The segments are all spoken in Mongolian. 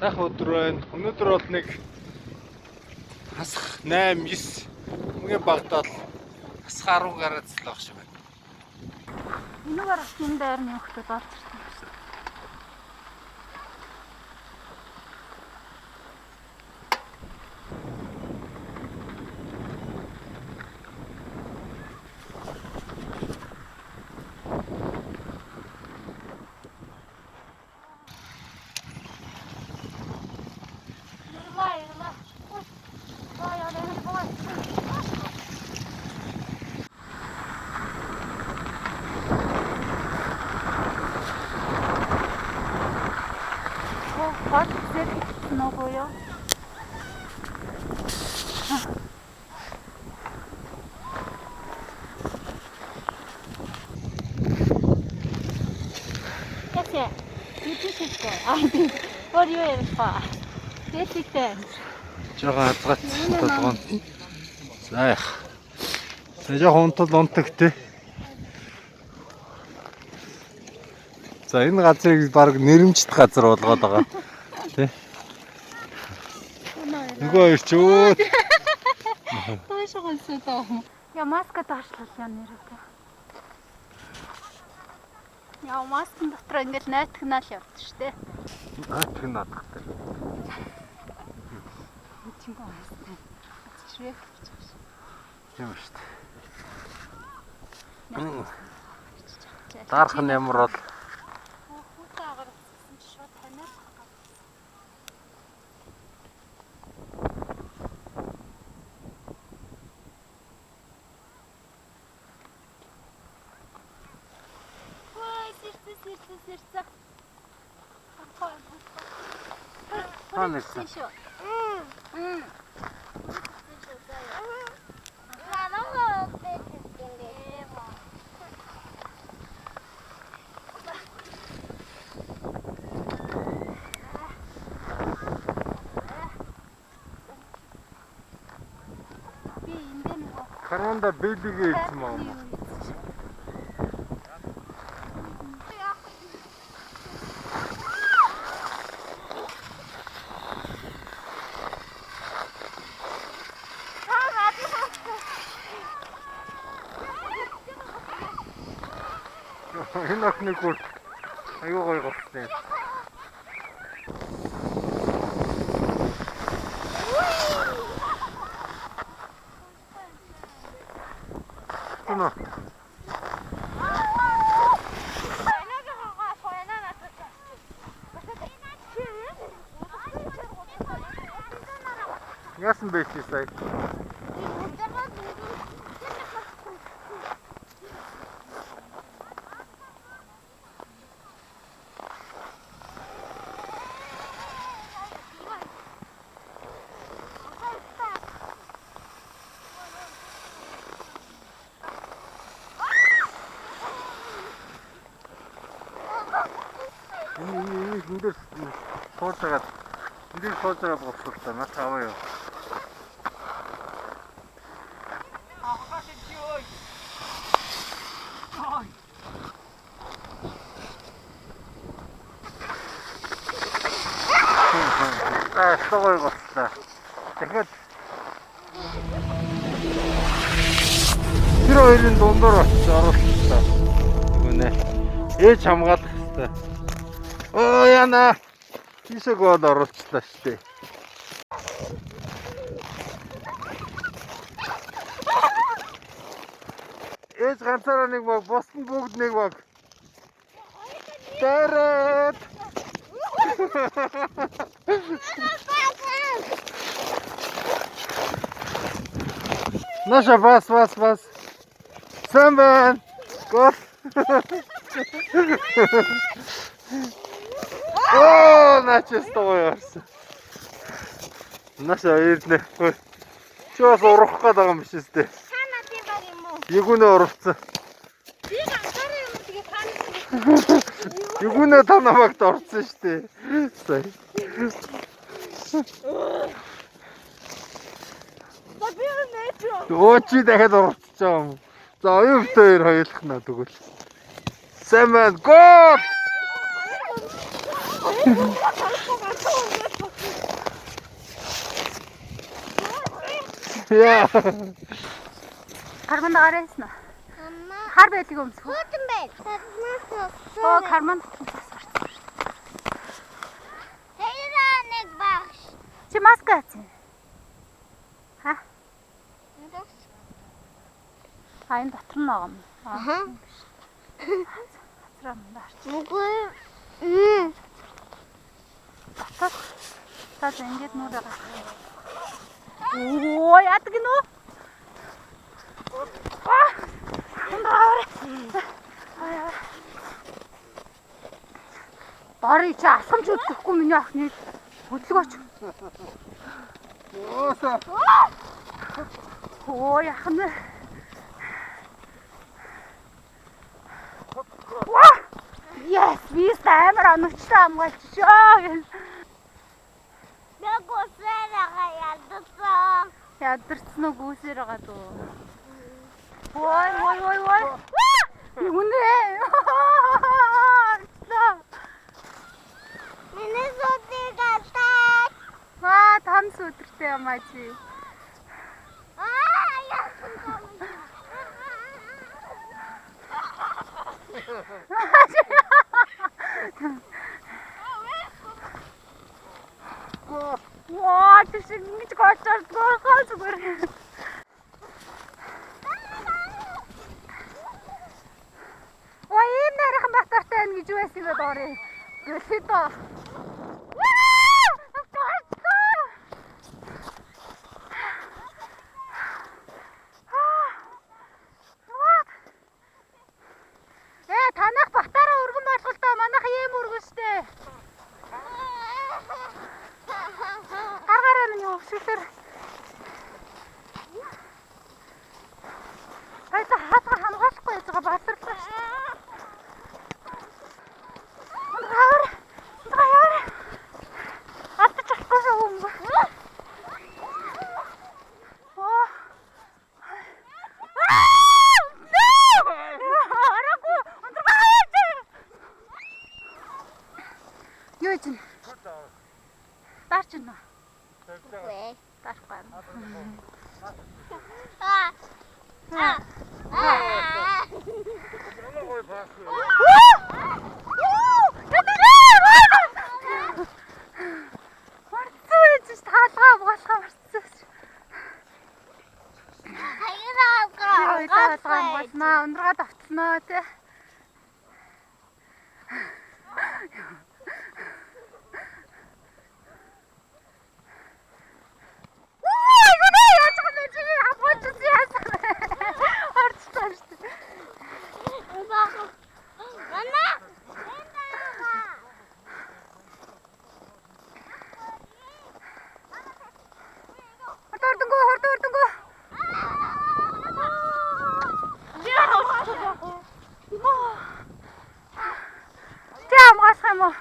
Сайхан өдөр байна. Өнөөдөр бол нэг хасах 8 9 хамгийн багадаа л хасах 10 градус л байх шиг байна. Энүүгээр бас энэ дайрны хүүхдүүд орж ирсэн юм шиг. Ярла, ярла. Ой. Ой, яа, ой. Гол зэрэг нүгөө юу? Ясэ. Юу тийш. Аа тийм. Өөр юу ярих ба. Дэлхийдээ. Жогон хазгаац толгоон. За яах. За жоохон унтал унтаг те. За энэ газрыг баг нэрэмжит газар болгоод байгаа. Тэ. Нөгөө хоёр ч өө. Тааш гонсоо. Я маска доошлол яа нэрээ. Яа маскын дотор ингээл найтгнаал явд штэ. Найтг наадахтай. Чингүү масктай. Шрек гэж байна шээ. Тийм шүү дээ. Дарах нь ямар бол Хүүтэй агаар утсан чи шууд таниад байгаа. Ой, сэрцэн сэрцэн сэрцэн. Хаана ирсэн? Шүү. Мм. Би эндээ нөгөө Каранда бэлгээ ирсэн маа. Энэ охины гүр аюу гоё голцсон юм. Түнэ. Яасан бэ чи сая? Энэ энэ энэ энэ дээр сууж агаад энэ дээр сууж агаад гоцлоо та наад аваа юу. Аа, гоё гоцлоо. Тэгэхээр тэр хоёрын дундуур очиж оруулчихлаа. Нөгөө нэ. Ээж хамгаалах хэвээр. Оо яна. Тийшээ гол оруулчлаа шүү дээ. Ээж ганцаараа нэг баг, бус нь бүгд нэг баг. Дээрээ. Наша бас бас бас. Сайн байна. Гол. Оо, начаас гоё гарсан. Наша ирнэ. Чи бас урах гээд байгаа юм биш үстэй. Та надын баг юм уу? Ягүнэ урвцсан. Би ганцаараа юм тэгээ та Ягүнэ та намайг дорцсон шүү дээ. Сая. За би нэж юу? Өө чи дахиад урвцсан юм. За оюун бит хоёр хоёулах наа тэгвэл. Сайн байна. Гол! Яа. Карманд гараасан уу? Ама Хар байлыг өмсөх. хөтөн байл. Оо, карман дотор бас гарсан. Тэрээ нэг багш. Чи маск авсан? Ха? А, энэ дотор нь байгаа юм. Аха. Хацраа мөн арч. Үгүй. Мм. Дотор. За за, ингээд нүрээ гарах. Оо, яадаг гинөө? Аа! Ундраа. Барыг чи алхамж хөдлөхгүй миний охины хөдөлгөөч. Өөсөө. Оо, яах нь вэ? Ваа! Yes, би амар оновчтой хамгаалчихшоо. Би гусараа ядсан. Ядарсан уу, гүйсээр байгаа дөө. Ой, ой, ой, ой. Юу нэ? Арчлаа. Миний сүдийг алдаа. Аа, там сүдэртэй юм аа чи. Аа, яасан юм. Ваа, тэр шиг ингэж гоочордгоо хаа зүгээр. Ой, ийм нарийнхан батартай байна гэж юу байсан юм бэ доорын? Гэлээ доо. Э, танах батараа өргөн байлгалтай, манайх ийм өргөн штэ. Гаргаараа миний өвсгөлөр. Хайта хаалга хамгаалахгүй яж байгаа баларлаа штэ. Ундраар. Ундраар. Алдаж болохгүй шүү юм. Оо. Аа! Араагүй. Ундраар. Юу чинь? Дарч гинэ. Үгүй. Дарахгүй юм. Аа. Аа. Аа. Ямар гоё пас. Марцсан байж ш таалгаа хамгаалахаа марцсан. Хаяа Таалгаа хамгаалнаа, ундраад автснаа тий. Үу, айгуу нэ, яаж байгаа юм бэ чи? Хамгаалж үзье яасан бэ? Орчлоо шүү дээ. Мама. Хурд ордонгоо, хурд ордонгоо. Чи хамгаалах юм уу?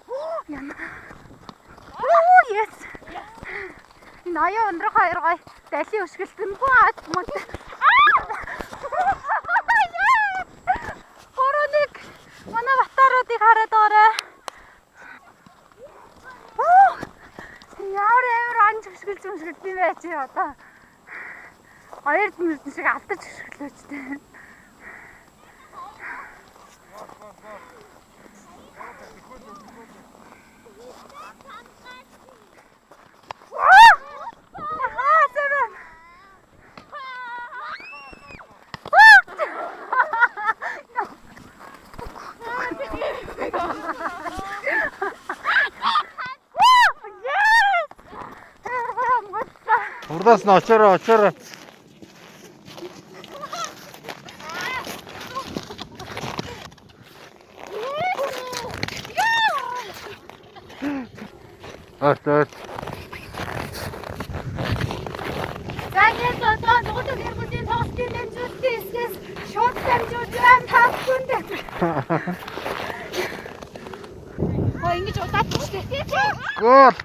Оо, яна. Оо, yes. Энэ оюун ундрах хоёр гоё. Далийн өшгөлтөнгүй ад мод. 3-1. Манай батаруудыг хараад байгаарай. Оо! Ямар амар анж өшгөлж өшгөлт юм бэ чи одоо. Хоёр мөрдөн шиг алдаж өшгөлөөч тээ. Аа, зэмэн. Yes! Хамгааллаа. Урдаас нь очоорой, очоорой. Орт орт. За, ингээд одоо нугас гэр бүлийн тоглолтын дамжуулалтын хэсгээс шууд дамжуулж байна та бүхэнд. Оо, ингэж удаад штэ. Гол.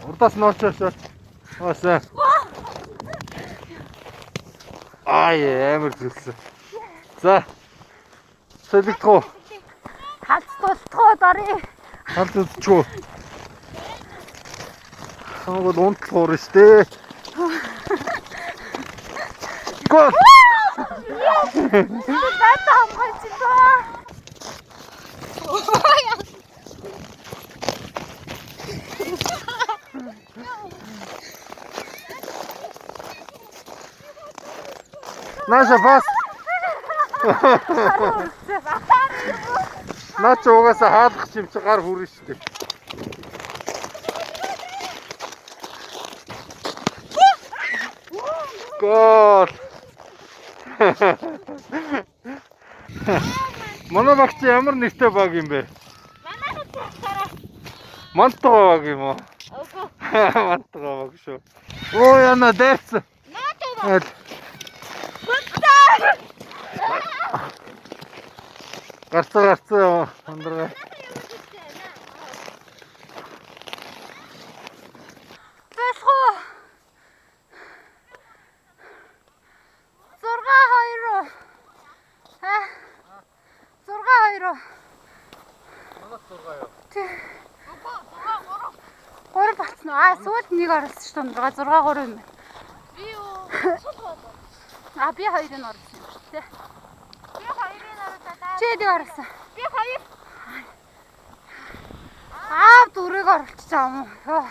Урдаас нь очоорой. Оосаа. Ай, амар зүлсэн. За. Солигдох уу? Үзээд оръё. Талд үзчихв. Хамаг бол унтал хуурна штэ. Гол. Надад хамгаалж байна. Наша пас. Наа чи угаасаа хаалгах юм чи гар хүрнэ штэ. Гол. Манай багч ямар нэртэй баг юм бэ? Мантгаа баг юм уу? Үгүй. Мантгаа баг шүү. Оо яна дайрсан. Наад Аль. Гарцаа гарцаа өндрөө. Болох уу? 6-2 уу? Аа. 6-2 уу? Манайх 6 юу? Тий. 3 болцсон уу? Аа, сүүлд нэг оруулсан шүү дээ. 6-3 юм байна. Би юу? Сул болов. Аа, би хоёрыг нь оруулсан юм шүү дээ. Би хоёрыг оруулаад. Чи хэдийг оруулсан? Би хоёр. Аав дөрөв оруулчихсан юм уу? Йоо.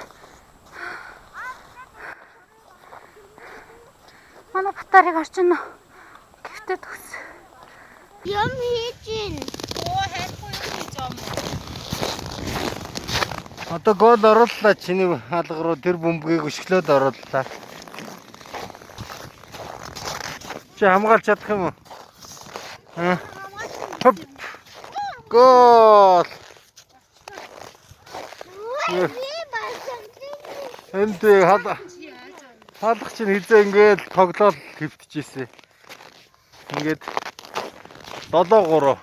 Манай батарейг орчин уу? Гэртээ төгс. Юм хийж гин. Одоо гол орууллаа чиний хаалга руу тэр бөмбөгийг өшглөөд орууллаа. Чи хамгаалж чадах юм уу? Аа. Хоп. Гол. Би басан. Энд хаалга чинь хизээ ингээд тоглоол хэвтчихсэн. Ингээд 7-3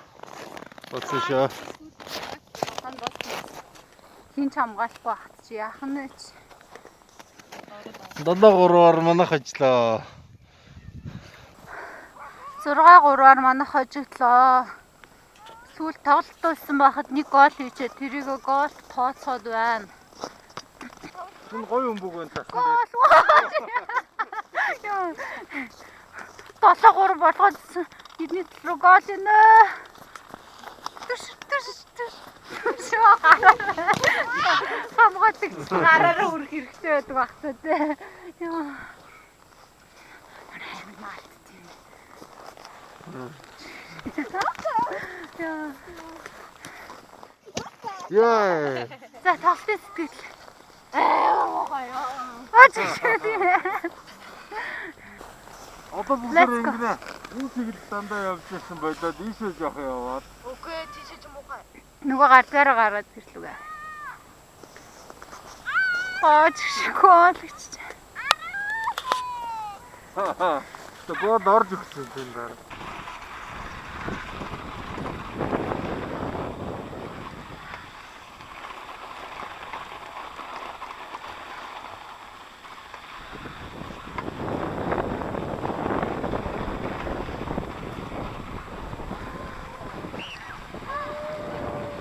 болсон шүү. Хин ч хамгаалахгүй хат чи яах нь вэ чи? 7-3-аар манайх хожлоо. 6-3-аар манайх хожигдлоо. Сүүл тоглолт дууссан байхад нэг гол хийчээ тэрийг гол тооцоод байна. Энэ гоё бөмбөг байна тассан. Гол. Йоо. 7-3 болгоод эдний тал руу гол инэ. Түш түш түш. Шоо гараараа. Хамгаалагч гараараа үрэх хэрэгтэй байдаг байх та тий. Йоо. Амар маалт тийм. Йоо. Яа. За тоглолтын сэтгэл. Аа тийм. Одоо Let's бүгд go. ингэнэ. Энэ чиглэл дандаа явж ирсэн болоод ийшээ жоох яваад. Үгүй тийшээ ч муухай. Нөгөө гардгаараа гараад ирлүгэ. Аа чигшгүй л гэж. Тэгээ гол орж өгсөн юм байна.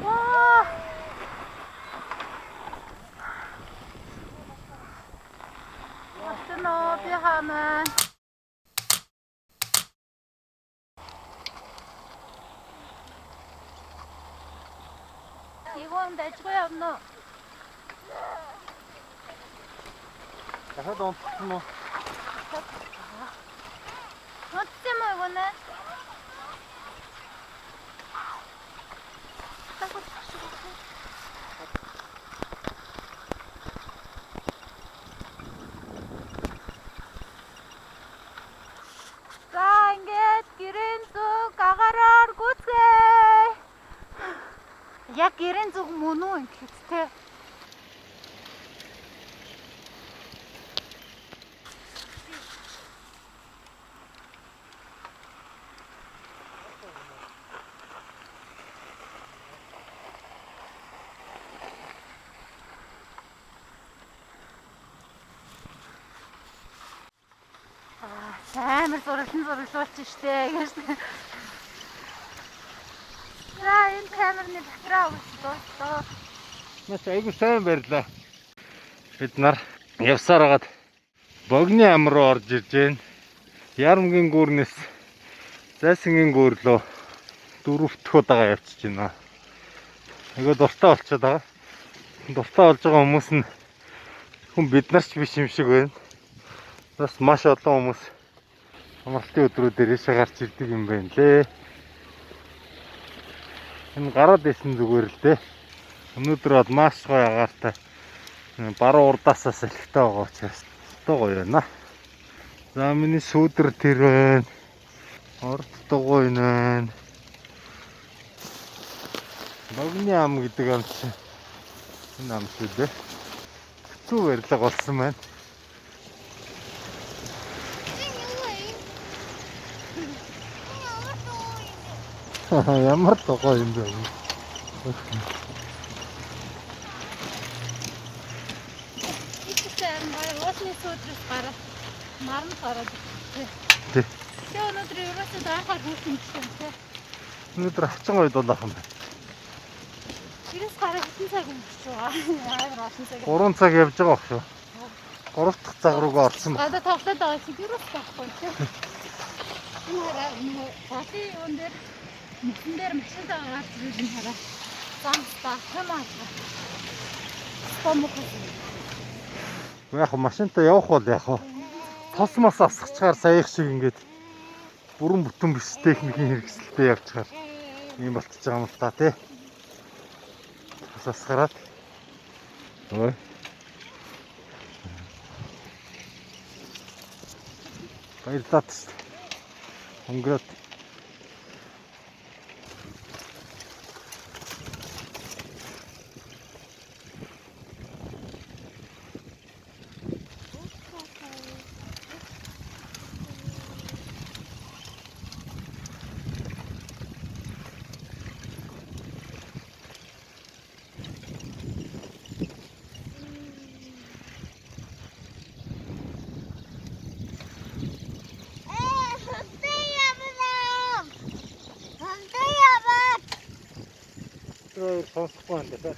Ваа. Болсон уу би хаана? Игон дажгүй явна уу? Дахиад унтсан уу? Унтсан юм уу игон? За ингээд гэрэн зүг агараар гүцгээе. Яг гэрэн зүг мөн үү ингэхэд те. Амар зурлан зурлуулчих штэ гэж. За Энэ камерны батарей өгч дууслаа. Маш айгүй сайн барьлаа. Бид нар явсаар хагаад богны ам руу орж ирж байна. Ярамгийн гүүрнээс Зайсангийн гүүр рүү дөрөв дэх удаага явчихж байна. Айгүй дуртай болчиход байгаа. Дуртай болж байгаа хүмүүс нь хүн бид нар ч биш юм шиг байна. Бас маш олон хүмүүс амралтын өдрүүдээр ийшээ гарч ирдэг юм байна лээ. Энэ гараад исэн зүгээр л дээ. Өнөөдөр бол маш гоё агаартай. Баруун урдаасаа салхитай байгаа учраас одоо гоё байна. За миний сүүдэр тэр байна. Орд дугуй байна. Богны ам гэдэг ам чинь энэ ам шүү дээ. Хэцүү барилга болсон байна. Энэ юу вэ? Энэ ямар дуу юм бэ? Ямар дугуй юм бэ? Ичсэн гоё уулны сүүдрээс гараад маранд гараад ирсэн. Тий. Тэгээ өнөөдөр ерөөсөө даахаар хүүхэн гэсэн тий. Өнөөдөр хачин гоё дулаах юм байна. Ирээс гараад хэдэн цаг өнгөрч байгаа. Амар олон цаг. 3 цаг явж байгаа баг шүү. 3 дахь цаг руугаа орсон байна. Одоо тоглоод байгаа чинь ерөөс байхгүй тий. Энэ хараа нөгөө голын юун дээр мөсөн дээр машин гарч ирж энэ хараа. Замста хэм аалга. Спомох. Яг машинтай явах бол яг хаа. Тос мос асгачаар саях шиг ингээд бүрэн бүтэн биш техникийн хэрэгсэлтэй явчихаар ийм болчихж байгаа юм л та тий. Тос асгараад. Ой. Баярлалаа тест. Өнгөрөөд. Ээ, хамтан явна. Хамтан яваа. Тэр сонсохгүй байна даа.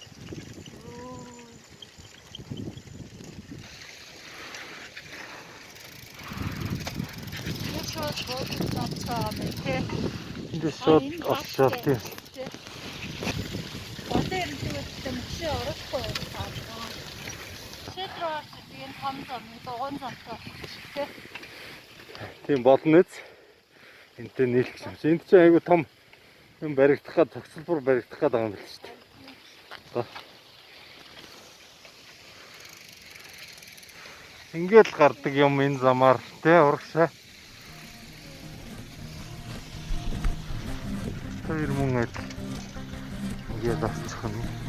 Яг шууд буудаж авчихаа юм тий. Энд шууд олчоо тий. Голын ирэлтээ машин орохгүй байна. Шийд рүү орж ирдэг энэ том зам, дугуйн замтай тий. Тийм болно үз. Энтэй нийлчих юм. Энд чинь айгүй том юм баригдах гад цогцлбор баригдах гад байгаа юм байна шүү дээ. Одоо. Ингээд л гардаг юм энэ замаар тий урагшаа. Тэр мөн адил. Ингээд орчих юм.